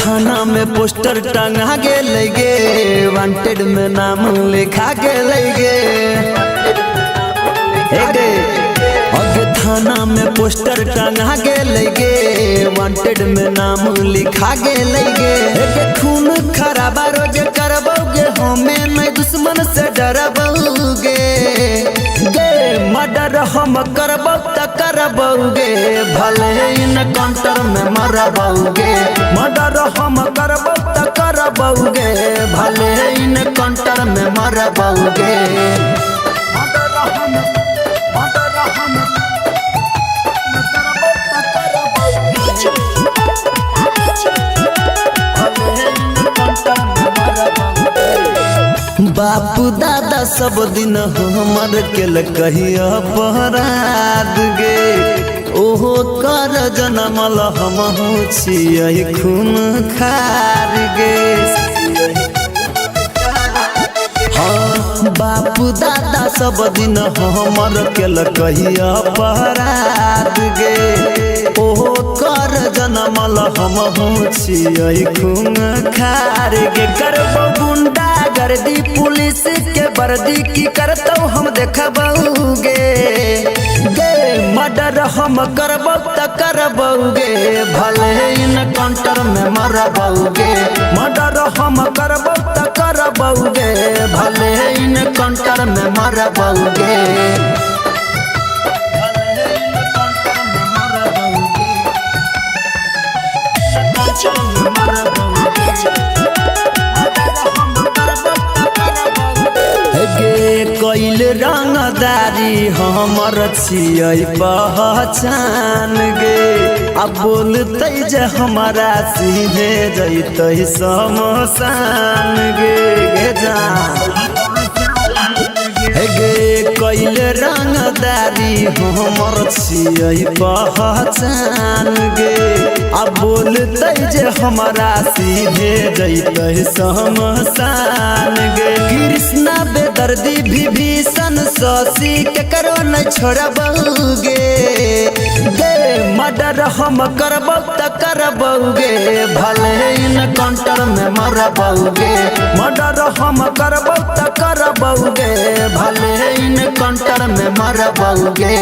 थाना में पोस्टर टंगा गेलै गे, वांटेड में नाम लिखा गेलै गे। हे गे, अगे थाना में पोस्टर टंगा गेलै गे, वांटेड में नाम लिखा गेलै गे। हे गे खून खराबा रोज करबौगे, हमें नहीं दुश्मन से डरबौगे। गे मर्डर हम करबौ त करबौगे, भले इनकाउंटर में मरबौगे। मर्डर हम करबौ त करबौगे, भले इनकाउंटर में मरबौगे। बापू दादा सब दिन हमर केल कही अपराध गे, ओहो कर जनमल हम छियै खून खार गे। हाँ बापू दादा सब दिन हमर केल कही अपराध गे, ओहो कर जनमल हम छियै खून खार गे। करबौ गुंडा गर्दी पुलिस के वर्दी की करतौ हम देखबौगे। गे मर्डर हम करबौ त करबौगे, भले इनकाउंटर में मरबौगे। मर्डर हम करबौ त करबौगे, भले इनकाउंटर में मरबौगे। गे कैल रंगदारी हमर छियै पहचान गे, आ बोलतै जे हमारा सीधे जैतै शमशान गे। गे जा गे कैल रंगदारी हमर छियै पहचान गे, आ बोलतै जे हमारा सीधे जैतै शमशान गे। कृष्णा बेदर्दी विभीषण शशि केकरो न छोड़बौगे। गे मर्डर हम करबौ त करबौगे, भले इनकाउंटर में मरबौगे। मर्डर हम करबौ त करबौगे, भले इनकाउंटर में मरबौगे।